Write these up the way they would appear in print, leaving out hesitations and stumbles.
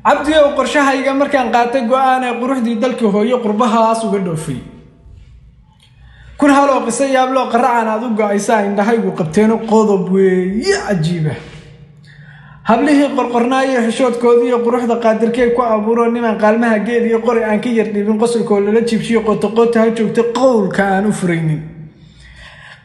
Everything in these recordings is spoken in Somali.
Cabdiyow, qorshahayga markaan qaatay go-aan ee quruxdii dalka hooyo qurbahaas uga dhoofay, kun haloo qiso yaabloo qaracan aad u go-aysaa indhahaygu qabteeno. Qodob weeye cajiiba. Hablihii qorqornaayo, xishoodkoodiiyo quruxda qaadirkey ku abuuro, niman qaalmaha geel iyo qori aan ka yar dhibin, qosolkoo lala jibshiyo, qotoqoota ha joogta, qowlka aan u furaynin.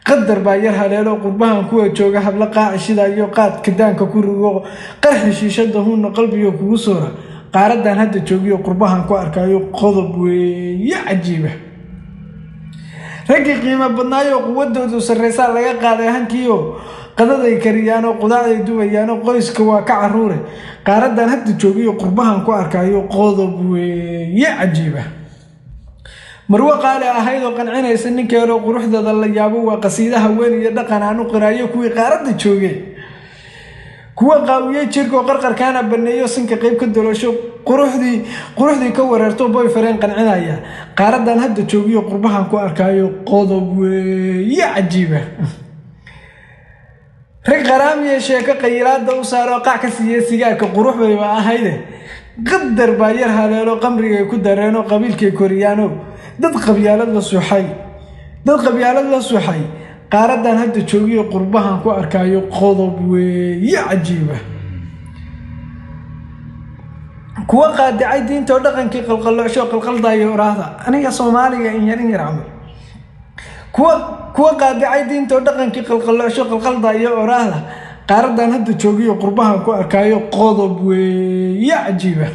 Qadar baa yar haleelo, qurbahan kuwa jooga hablo qaaci shida iyo qaadka daanka ku rigo, qarxi shiishada huuna qalbiga kugu soora, qaaradan hadda joogiyo qurbahan ku arkaayo. Qodob weeye cajiiba. Raggii qiimo badnaayo quwadoodu sarreysaa laga qaaday hankiio, qadaday kariyaanoo qudaacday dubayaanoo qoyska waa ka caruure, qaaradan hadda joogiyo qurbahan ku arkaayo. Qodob weeye cajiiba. Marwo qaali ahayd oo qancinaysa ninkeedoo quruxdeeda la yaabo, waa qasiidaha weyn iyo dhaqan aan u qiraayo kuwii qaaradda jooge. Kuwa qaawiyey jirkoo qarqarkaana baneeyo, sinka qayb ka doloosho, quruxdii ka wareerto, boyfriend qancinaya, qaaradan hadda joogiyo qurbahan ku arkaayo. Qodob weeye cajiiba. Rag qaraamiya sheeko qayilaada u saaroo qac ka siiya sigaarka, qurux bayba ahayde. Qadar baa yar haleelo, qamrigay ku dareenoo qabiilkay koriyaano, dad qabyaalad la suuxay, dad qabyaalad la suuxay, qaaradan hadda joogiyo qurbahan ku arkaayo. Qodob weeye cajiiba. Kuwa qaadicay diintoo dhaqankii qalqallocsho, qalqaldaayo oraahda aniga Soomaaliga in yar in yar camal. Kuwa qaadicay diintoo dhaqankii qalqallocsho, qalqaldaayo oraahda, qaaradan hadda joogiyo qurbahan ku arkaayo. Qodob weeye cajiiba.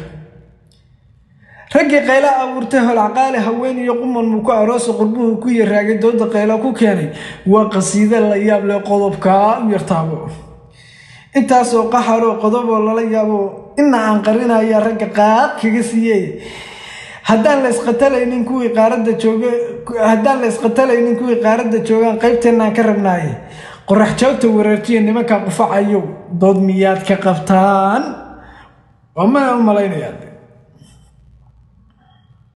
Raggii qayla abuurtay, holcaqaale haween iyo quman muu ku aroosa, qurbuhu ku yaraagay, dooda qayla ku keenay, waa qasiide la yaab leh. Qodobkaa u yartaabo. Intaasoo qaxaroo qodoboo lala yaabo ina aan qarinaya ragga qaaq kaga siiyey. Haddaan la isqatalaynin kuwii qaaradda jooga, haddaan la isqatalaynin kuwii qaaradda joogaan, qaybteennaan ka rabnaaye. Qorax joogta wareertiya nimankaa qufacayow, dood miyaad ka qabtaan? Waa mana u malaynayaa.